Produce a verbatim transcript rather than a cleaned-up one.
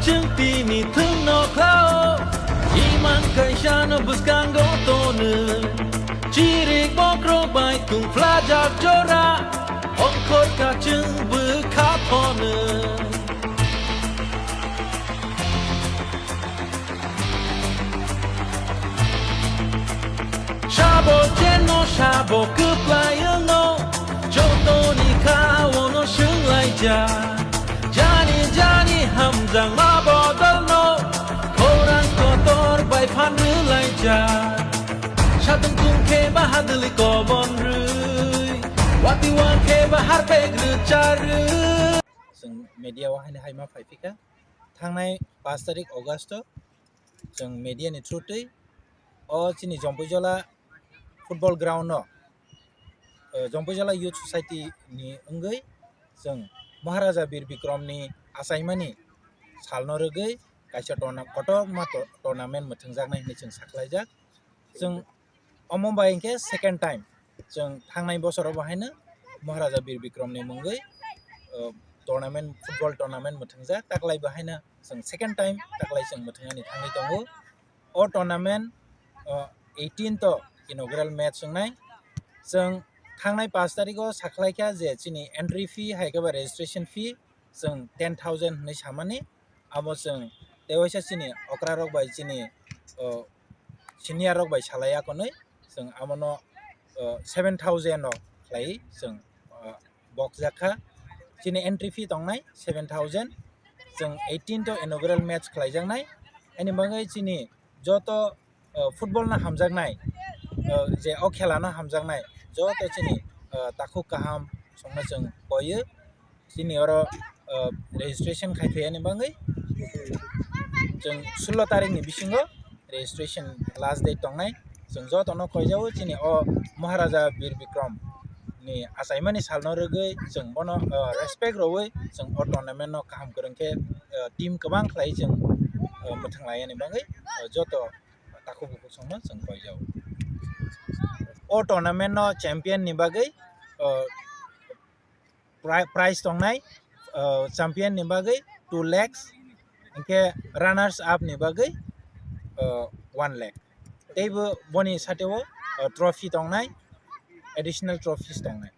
Chwng tini thwngno khlao, iman kaisano bwskango tono. Chirik bokrok bai tungphlajak jora, ongkhor kachwng bwkha phono. Sabo chenno sabo kwplai wngno, jotoni kha ono swnglaijak. Jani jani hamjakma bodolno, khorang kotor bai phan rwlaijak. Satung tung khe bahadwlwi kobon rwi, wati wang khe bahar pek rwcharwi. Chwng media o haino haima phaiphikha. Thangnai pash tarik August o chwng media ni through twi o chini Jompuijala football ground no, eh, Jompuijala Youth Society ni wngwi chwng Maharaja Bir Bikrom ni achaimani salno rwgwi kaisa tourna-, kotorma to-, tournament mwthangjaknai hinwi chwng sakhlaijak. Chwng omo bai hinkhe second time chwng thangnai bosoro bo haino Maharaja Bir Bikrom ni mungwi, uh, tournament, football tournament mwthangjak, taklai bo haino chwng second time taklai chwng mwthangani thangwi tongo. O tournament, uh, eighteen to inaugural match wngnai. Chwng thangnai pash tarikh o sakhlaikha je chini entry fee hai khe ba registration fee chwng ten thousand hinwi samani. Abo chwng tei waisa chini okra rok bai chini, o, senior rok bai salai ya konwi chwng abono, o, seven thousand o khlai chwng, o, bokjak kha. Chini entry fee tongnai seven thousand, chwng eighteen to inaugural match khlaijaknai. Ani bagwi chini joto, o, football no hamjaknai, o, je o khela no hamjaknai joto chini, o, takhuk kaham songno chwng koiyo. Chini oro, o, registration khai phai ani bagwi chwng sullo tarik ni bisingo registration last date tongnai. Chwng jotono koijago chini o Maharaja Bir Bikrom ni achaimani salno rwgwi chwng bono, o, respect rwui chwng o tournament no kaham kwrwng khe, o, team kwbang khlai chwng, o, mwthang lai ani bagwi, o, joto takhuk bukhuk songno chwng koijago. O tournament no champion ni bagwi, o, pri-, prize tongnai, o, champion ni bagwi two lakhs, hinkhe runners up ni bagwi, o, one lakh. Teibo boni sateo, o, trophy tongnai, additional trophies tongnai.